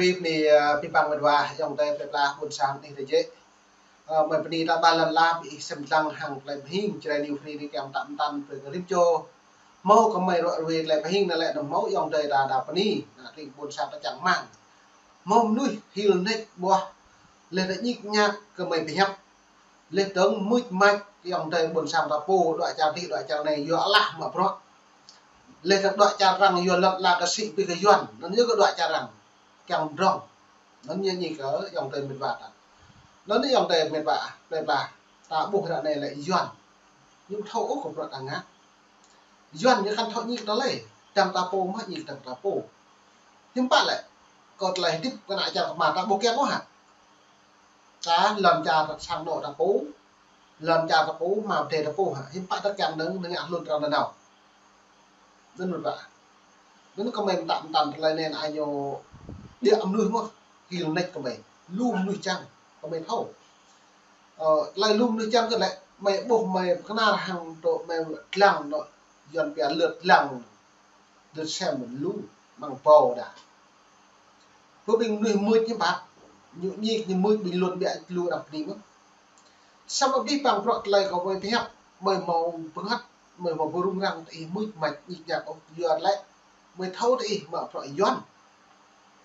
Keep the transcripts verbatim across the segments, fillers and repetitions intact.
Tip ni, ơ, pih păng mĕt wa, ayŏng adơi plơi pla ƀôn sang anih tơjĕ. Ơ, mơi bơni ta ba lŏn la ƀing ih sem lăng hăng tơlơi pơhing, Jrai New Free ni kiăng mơtam mơtam brơi kơ rĭm čô. Hmâo kơ mơi ruai ruai tơlơi pơhing anŭn lĕ, anŭn hmâo ayŏng adơi ta, ta bơni, ană tring ƀôn sang ta čang rơmang. Hmâo mơnuih hil nač ƀuah, laih ta ñik ñak kơ mơi pơhiăp. Laih dơ̆ng mưč mač ayŏng adơi ƀôn sang ta pô, đuaĭ čar adih, đuaĭ čar anai, yua alah mă bruă. Laih dơ̆ng đuaĭ čar arăng, yua lŏn la kơ sĭ ƀing kơ Yuan, anŭn yơh kơ đuaĭ čar arăng. Kiăng pơdrŏng. Anŭn ñu ñi kơ ayŏng adơi mĕt wa ta. Anŭn ayŏng adơi mĕt wa, plơi pla. Ta ƀuh ră anai lĕ Yuan. Ñu ƀu thâo ôh kơ bruă ta ngă. Yuan ñu kăn thâo ñi kơ tơlơi. Dăng ta pô mơ̆ ñi kơ dăng ta pô. Hiư̆m pă lĕ. Kơ tơlơi hơdip kơ ană čar kơmar ta ƀu kiăng ôh hă. Ta lŏn čar sang anŏ ta pô. Lŏn čar ta pô, hmua pơdai ta pô hă. Hiư̆m pă ta kiăng dơ̆ng, dơ̆ng ngă hlŭn arăng nanao. Anŭn mĕt wa. Anŭn kơ mơi mơtam mơtam tơlơi anai anai ñu ƀiă mơnuih mơ̆, hil nač kơ mơi. Lu mơnuih čang, kơ mơi thâo. Ơ, tơlơi lu mơnuih čang kơ lĕ, mơi ƀuh mơi pơkơnar hăng tŏ mơi lăng anŏ, Yuan pia lượt lăng, lượt xem lu, mơ̆ng pô đa. Pơ ƀing mơnuih mưč ñu pă, ñu ñik ñu mưč ƀing lŏn ƀiă lu arăng bơni mơ̆. Samơ̆ abih bang bruă tơlơi kơ mơi pơhiăp, mơi hmâo bơngăt, mơi hmâo bơrŭng răng tơ ih mưč mač ñik ñak ôh, yua lĕ mơi thâo tơ ih mă bruă Yuan.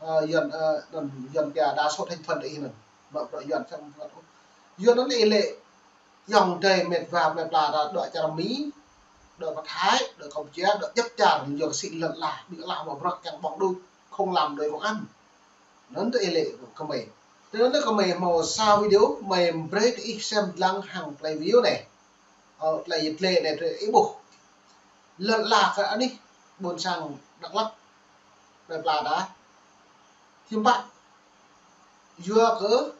Ơ, Yuan, ơ, anŭn Yuan pia đa số thành phần tơ ih anŭn, mă bruă Yuan samơ̆ bơngăt ôh. Yua anŭn ih lĕ ayŏng adơi mĕt wa plơi pla ta đuaĭ čar Mi, đuaĭ pơ Thái, đuaĭ Campuchia, đuaĭ djŏp čar, yua kơ sĭ lŏn la, ƀing alah mă bruă kiăng ƀơ̆ng đôč, không làm đuaĭ công ăn. Anŭn tơ ih lĕ kơ mơi. Tơ anŭn kơ mơi hmâo sa video, mơi brơi tơ ih sem lăng hăng tơlơi video anai. Ơ, tơlơi yit lĕ anai tơ ih ƀuh. Lŏn la kơ anih ƀôn sang Dak Lak. Plơi pla ta. Hiư̆m pă. Yua kơ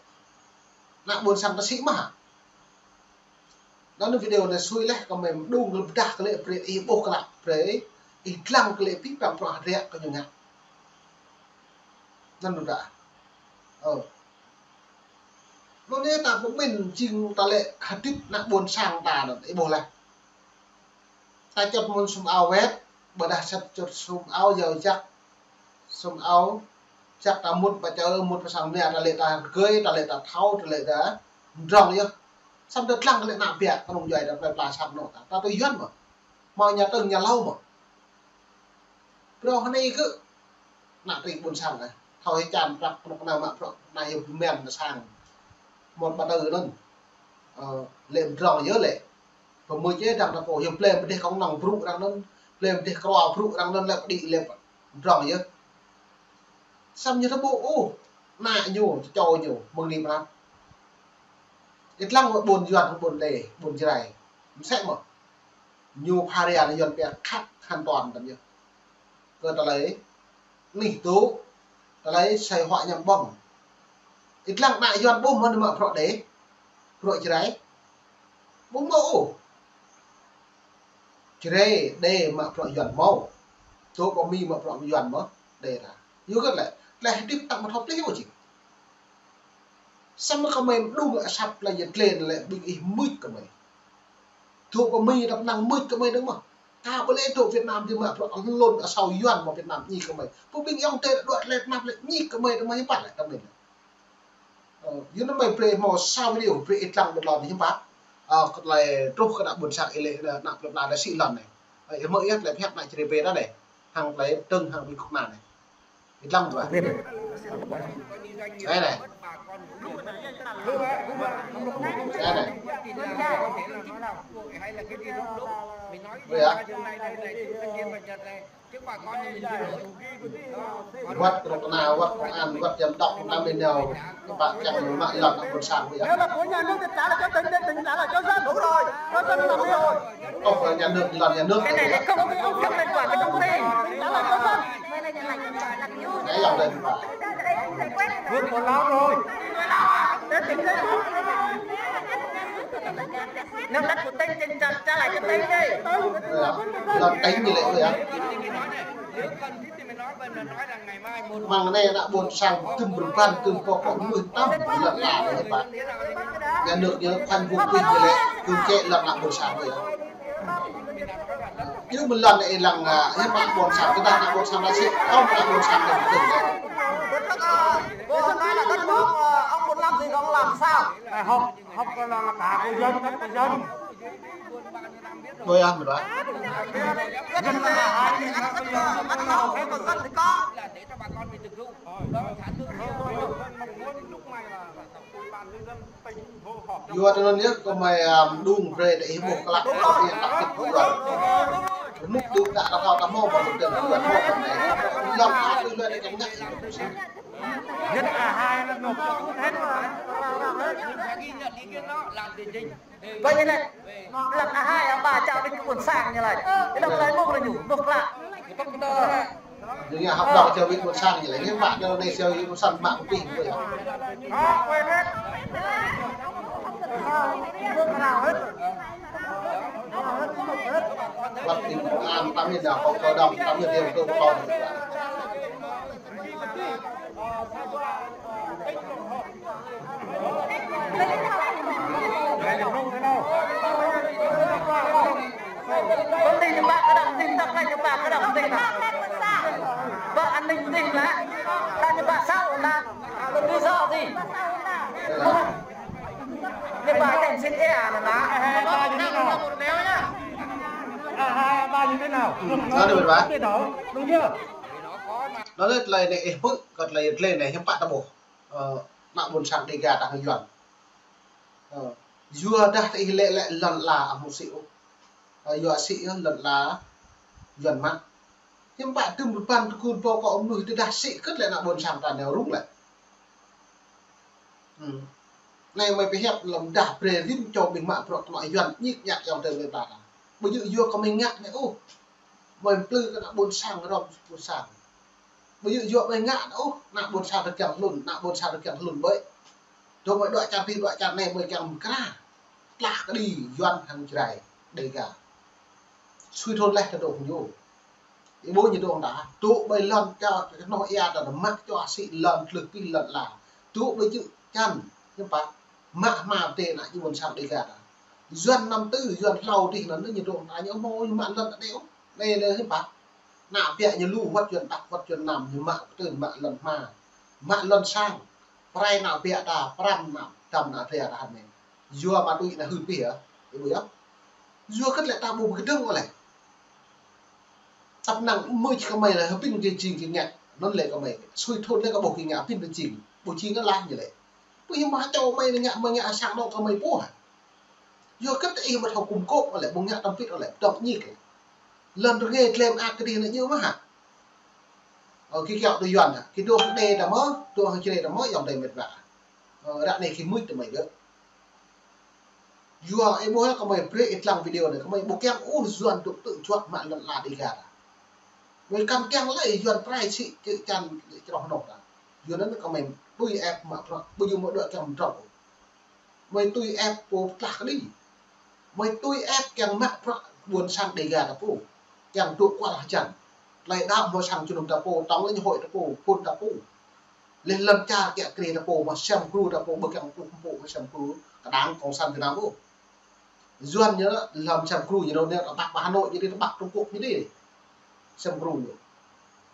ană ƀôn sang ta sĭ mă. Anŭn video anai sui laih kơ mơi mơđung kơ lĕ pơdah kơ lĕ brơi ih ƀuh kơ lă brơi ih lăng kơ lĕ pih păng bruă hơdră kơ ñu ngă. Anŭn mơ̆ ta. Ơ. Anŭn anai ta pơmĭn jing ta lĕ hơdip ană ƀôn sang ta anŭn ih ƀuh laih. Ta čŏt mŭn sum ao wet, ƀôdah čŏt čŏt sum ao yua jak. Sum ao, jak ta mŭt pơ čar, mŭt pơ sang mia, ta lĕ ta rơgơi, ta lĕ ta thâo, ta lĕ ta mdrŏng yơh. Samơ̆ ta lăng kơ lĕ ană ƀiă, kơnung djuai ta plơi pla sang anŏ ta. Ta tui Yuan mơ̆. Hmâo ña tơ̆ng ña hlâo mơ̆. Phrâo hơnai kơ ană tring ƀôn sang anai. Thâo hĭ čan prăk kơnuk kơna mă bruă anai yơh pơmĭn kơ sang. Mŭt pơ tơ anŭn. Ơ, lĕ mdrŏng yơh lĕ. Pơmưč čê dăng ta pô yơh plei mơdeh kông nong brŭ arăng anŭn, plei mơdeh krua brŭ arăng anŭn lĕ pơđĭ lĕ mdrŏng yơh. Samơ̆ ñu ta ƀuh ôh, ană ñu, čô ñu, mơ̆ng anai pơ anăp. Ih lăng wơ̆t ƀôn Yuan, ƀôn Đê, ƀôn Jrai. Mơsĕ mơ̆. Ñu pha ria anai Yuan pia khăk hăn tuan tăm yơh. Kơ tơlơi anih tŭ, tơlơi sai hua ñăm ƀơ̆ng. Ih lăng ană Yuan ƀuh mơ̆n mă bruă Đê, bruă Jrai. Ƀu hmâo ôh. Jrai, Đê mă bruă Yuan hmâo. Tŭ pơ Mi mă bruă Yuan mơ̆, Đê ta. Yua kơ lĕ, tơlơi hơdip ta ƀu thâo pơplih ôh jing. Samơ̆ kơ mơi mơđung asăp tơlơi yet lĕ lĕ ƀing ih mưč kơ mơi. Tŭ pơ Mi ta pơnăng mưč kơ mơi dơ̆ng mơ̆. Ta ƀu lĕ tŭ Việt Nam dih mă bruă lŏn asâo Yuan mơ̆ Việt Nam ñi kơ mơi. Pơ ƀing ayŏng adơi đuaĭ tơlơi pơnap lĕ ñi kơ mơi dơ̆ng mơ̆ hiư̆m pă lĕ ta mĭn. Ơ, yua anŭn mơi brơi hmâo sa video brơi ih lăng ƀơi lŏn hiư̆m pă. Ơ, kơ tơlơi truh kơ ană ƀôn sang ih lĕ, ană plơi pla ta sĭ lŏn anai. Ơ, ih hmư̆ yơh tơlơi pơhiăp ană Jrai pê ta anai. Hăng tơlơi tơ̆ng hăng ƀing kơnuk kơna anai. Ih lăng ƀơi. Anai anai. Anai anai. Ƀơi hă? Wơ̆t kơnuk kơna, wơ̆t công an, wơ̆t giám đốc, công an bên nhau, kơ pă kiăng mă lŏn ană ƀôn sang ƀơi hă? Nếu là của nhà nước thì trả lại cho tỉnh, để tỉnh trả lại cho dân. Đủ rồi, cho dân làm đi rồi. Không phải nhà nước, lŏn nhà nước. Cái này là không, không, không liên quan đến công ty. Tỉnh trả lại cho dân. Cái dòng đây thì phải. Vượt qua Lào rồi. Nước đất của tỉnh, tỉnh trả, trả lại cho tỉnh đi. Lŏn tỉnh ñu lĕ ƀơi hă? Mơ̆ng anai ană ƀôn sang tŭm pơrơbăn, tŭm pơkŏ mơnuih tăm lŏn la anai pă. Nhà nước ñu khoanh vùng pih ñu lĕ, kư̆m kĕ lŏn ană ƀôn sang ƀơi hă? Yua mơ̆ lŏn anai ih lăng, ơ, hiư̆m pă ƀôn sang, kơ ta ană ƀôn sang ta sĭ, tơm ană ƀôn sang ta tŭm lĕ. Ơ, hôm nay là đất nước, ờ, ông muốn làm gì thì ông làm sao? Này, họp, họp là, là cả của dân, đất của dân. Tôi ăn rồi đó. Dân là ai thì là bây giờ là họp hết rồi. Yua anŭn yơh, kơmơi, ăm, đung brơi đe ih ƀuh klă, kơmơi ih klă kit kơ yua. Mŭk đung đă đă thâo ta hmâo ƀơ̆ng tơ̆ng yua hmâo ƀơ̆ng anai. Lăm ăt tui yua đe kơmơi ngă. Nhất là hai là nộp cho hết. Vậy nên là lăm ăt hai ăm ba čar ƀing kơ ƀôn sang ñu laĭ. Ih đŏk laĭ mơ̆ng laĭ ñu, mơ̆ng klă. Ñu ngă hăp đŏk čar ƀing ƀôn sang ñu laĭ, hiư̆m pă đơ anai čar ƀing ƀôn sang mă pơpih kơ yơh. Lăp ƀing công an, tăm yơh đa hŏk kơ đŏk, tăm yơh đa hŏk kơ đŏk. Công ty ñu ba kơ đŏk, công ty đŏk laĭ ñu ba kơ đŏk, công ty đŏk. Ba an ninh công ty đŏk. Ta ñu ba sao đŏk. Lý do gì? Ñu ba tên xin e à đŏk. Hai, hai, ba như thế nào? Hai, hai, ba như thế nào? Sao được rồi, bà? Biết đâu, đúng chưa? Đó là tơlơi anai ih ƀuh, kơ tơlơi, tơlơi anai hiư̆m pă ta ƀuh. Ơ, ană ƀôn sang Dega ta hăng Yuan. Ơ, yua dah ta ih lĕ lĕ lŏn ala ăt hmâo sĭ ôh. Ơ, yua sĭ ôh lŏn ala Yuan mă. Hiư̆m pă tơm rơbăn tơkun pô kơ mơnuih tơdah sĭ kơ̆t lĕ ană ƀôn sang ta nao rŭng lĕ. Hmm. Anai mơi pơhiăp lăm dah brơi rĭm čô ƀing mă bruă tơmă Yuan ñik ñak ayŏng adơi mơi ta. Ƀu djơ̆ yua kơmơi ngă anai ôh. Mơi plư kơ ană ƀôn sang rŏm ƀôn sang. Ƀu djơ̆ yua mơi ngă ôh, ană ƀôn sang ta kiăng hlŭn, ană ƀôn sang ta kiăng hlŭn ƀơi. Dŏ mơi dŏ čar ti, dŏ čar anai mơi kiăng mơkra. Tlah kơđi Yuan hăng Jrai, Dega. Sui thun leh ta dŏ ñu. Ih ƀuh ñu dŏ ta. Dŏ ƀơi lŏn čar, kơnoh ia ta mă čoh sĭ lŏn tlưh pih lŏn ala. Dŏ ƀơi čư̆ čan, hiư̆m pă. Mă hma tê ană ƀôn sang Dega ta. Yuan năm tư, Yuan hlâo dih anŭn ñu dŏ ta ñu hmâo ñu mă lŏn ta đeo. Anai lĕ hiư̆m pă. Ană ƀiă ñu lu wơ̆t Yuan Đăk, wơ̆t Yuan Nam, ñu mă pơtơ̆n mă lŏn hma. Mă lŏn sang. Prai ană ƀiă ta, pram ană, dăm ană ƀiă ta hơmĕ. Yua mă tui ană hưn pih yơh. Ih ƀuh yơh. Yua kơ̆t lĕ ta ƀu pơkơdơ̆ng ôh lĕ. Tăp năng mơi či kơmơi lĕ hơbĭn kơ jing kơ ngă. Anŭn lĕ kơmơi. Sui thun lĕ kơ ƀuh kơ ngă hơbĭn kơ jing. Ƀu jing kơ lah ñu lĕ. Ƀu hiư̆m mă čô mơi ngă, mơi ngă sang anŏ kơmơi pô hă. Yua kơ̆t ih mă thâo kŭm kô̆ ôh lĕ, ƀu ngă tăm pit ôh lĕ, dŏ ñik lĕ. Lŏn rơngai tlem ak kơdih anai ñu mă hă. Ơ, ki kiaŏ tui Yuan hă. Ki dŏ kơ đe ta mơ̆, dŏ hăng Jrai ta mơ̆, ayŏng adơi met wa. Ơ, ră anai ki mưč tơ mơi gơ̆. Yua ih ƀuh kơmơi brơi ih lăng video anai, kơmơi ƀu kiăng ôh Yuan dŏ tơ̆ juă mă lŏn ala Dega ta. Mơi kăn kiăng lĕ Yuan prai sĭ čư̆ čan čroh noh ta. Yua anŭn kơmơi tui ĕp mă bruă, ƀu djơ̆ mơ̆ dŏ kiăng mơdrŏng. Mơi tui ĕp pô tlah kơđi. Mơi tui ĕp kiăng mă bruă ƀôn sang Dega ta pô. Kiăng dŏ kual hơjăn. Tơlơi đaŏ mơ̆ sang jơnum ta pô, tŏng lĕ ñu hơi ta pô, phun ta pô. Lĕ lŏn čar kiă kriê ta pô, mă sem kru ta pô, ƀu kiăng pô, pô mă sem kru, kơđang Cộng sản Việt Nam pô. Yuan ñu lăm sem kru ñu nao, ñu tơƀăk pơ Hà Nội ñu đi, tơƀăk Trung Quốc ñu đi. Sem kru ñu.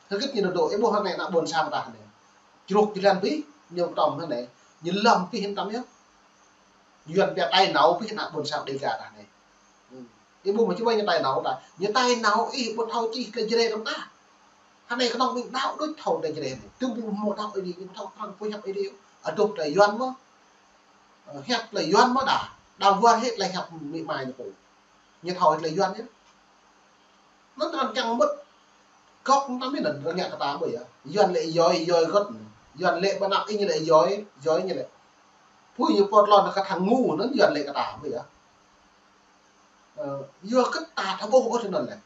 Hơget ñu nao dŏ, ih ƀuh hơnai ană ƀôn sang ta hơnai. Čruk jơlan pih, ñu tŏm hơnai. Ñu lăm pih hơnai tăm yơh. Yuan pia tai nao pih ană ƀôn sang Dega ta hơnai. Hmm. Ih ƀuh mă čuai ñu tai nao ta. Ñu tai nao ih ƀu thâo čih tơlơi Jrai tăm ta. Hơnai kơnơ̆ng ƀing đaŏ đôč thâo tơlơi Jrai anai. Tơm ƀu hmâo đaŏ ih đi, ñu thâo krăn pô hiăp ih đi. Adôh tơlơi Yuan mơ̆. Ơ, hiăp tơlơi Yuan mơ̆ đa. Đa wơr hĭ tơlơi hiăp amĭ ama ñu pô. Ñu thâo hĭ tơlơi Yuan yơh. Anŭn arăng kiăng mŭt. Gŏk tăm mĭn anŭn arăng ngă kơ ta ƀơi yơh. Yuan lĕ yoi, yoi gŏt. Yuan lĕ ƀơi anăp ih ñu lĕ yoi, yoi ñu lĕ. Pui ñu pơtlon kơ thang ngu anŭn Yuan lĕ kơ ta ƀơi yơh. Ơ, yua kơ ta thâo ƀuh ôh tui anŭn lĕ.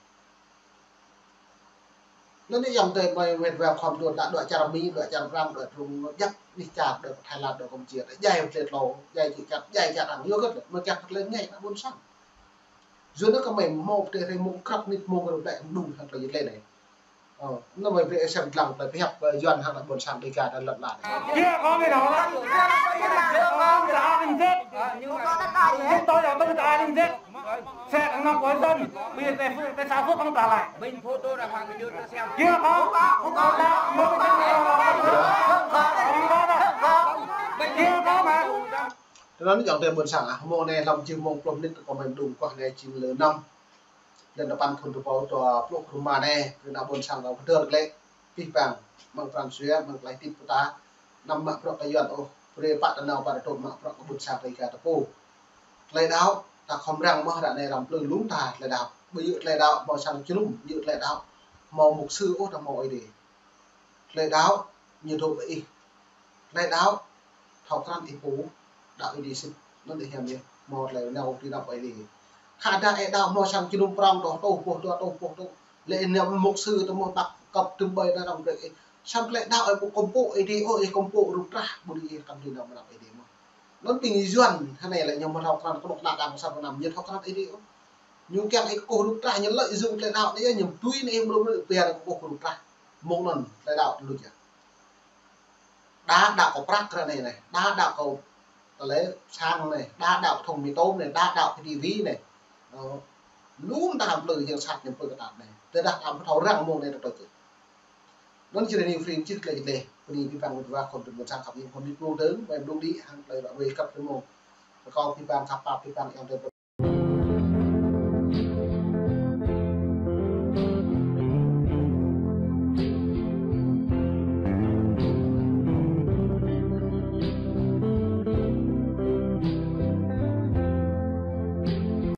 Anŭn yơh ayŏng adơi mơi met wa khŏm dŏ ta dŏ čar Mi, dŏ čar Prăng, dŏ Trung, djăp anih čar, dŏ Thái Lan, dŏ Campuchia, ta djai pơtlĕ tlâo, djai čư̆ čan, djai čar ang, yua kơ mơi kiăng pơtlĕ ngai ană ƀôn sang. Yua anŭn kơmơi hmâo pơtê hrơi mơ̆ng krăp mơnit mơ̆ng kơdŏ đĕ đung hăng tơlơi tơlơi anai. Ơ, anŭn mơi brơi ih sem lăng tơlơi pơhiăp, ơ, Yuan hăng ană ƀôn sang Dega ta lŏn ala. Chưa có cái đó đó. Chưa có cái đó. Chưa có cái đó. An ninh chết. Chúng tôi là tôi là an ninh chết. Xe đang nằm ở dân, bây giờ xe phước, xe sao phước không trả lại. Bình photo ra Hoàng Minh Dư xem. Kia có, không có, không có, không có, không có, không có, kia có mà. Tơlơi anŭn yơh tơlơi ƀôn sang ah, mông anai hlăm jih mông pluh mơnit kơ mơ̆ng đŭng kuah anai jing lơ năm. Lơ năm păn thun tơpă tơpă pluh rơma anai, tơlơi anŭn ƀôn sang kâo pơdơr glaĭ. Pih pang, mơ̆ng pran jua, mơ̆ng tơlơi hơdip kơ ta, anăm mă bruă kơ Yuan ôh, brơi pă tơnao pă tơdruă mă bruă kơ ƀôn sang tơlơi ka tơpô. Tơlơi đaŏ, ta khŏm răng mơ̆ ră anai răng plư lŏm ta tơlơi đaŏ. Ƀu djơ̆ tơlơi đaŏ, hmâo sang jơnum, ƀu djơ̆ tơlơi đaŏ, hmâo mục sư ôh, ta hmâo Ơi Adai. Tơlơi đaŏ, ñu dŏ ƀơi ih. Tơlơi đaŏ, thâo krăn ih pô, đaŏ Ơi Adai sĭt, anŭn ih hiam yơh, hmâo tơlơi nao tui anăp Ơi Adai. Khă dah ih đaŏ hmâo sang jơnum prŏng tŏh, tŏh, boh tŏh, tŏh, boh tŏh. Lĕ ih anăm mục sư tơmơ̆ ƀă kơp tơm ƀơi anŭn răng brơi ih. Samơ̆ tơlơi đaŏ ih ƀu kơmpŏk Ơi Adai ôh, ih kơmpŏk rup trah, ƀu dưi ih kăn tui anăp Ơi Adai mơ̆n. Anŭn ƀing Yuan, hơnai lĕ ñu hmâo thâo krăn kơnuk kơna Đảng Cộng sản Việt Nam, ñu thâo krăn Ơi Adai ôh. Ñu kiăng ih kơkuh rup trah, ñu lợi dụng tơlơi đaŏ anai yơh, ñu tui anai ih ƀu dưi ih pia kơkuh rup trah. Mông anŭn tơlơi đaŏ tơlŭč yơh. Đa đaŏ kơ prăk ră anai anai, đa đaŏ kơ tơlơi sang anai, đa đaŏ kơ thŏng mì tôm anai, đa đaŏ kơ ti vi anai. Ơ, lŏm ta hăm plư yang sat yang plư kơtăp anai. Tơdah ta hăm thâo răng mông anai tơtơi. Anŭn jing anai Free čih tơlơi tơlơi. Bơni pih pang wơ̆t wa khŏm tơlơi ƀôn sang khăp yang khŏm mĭt mông dơ̆ng, ƀai mông đĭ hăng tơlơi ră ruai kăp tơlơi mông. Rơkâo pih pang khăp pap pih pang yang tơlơi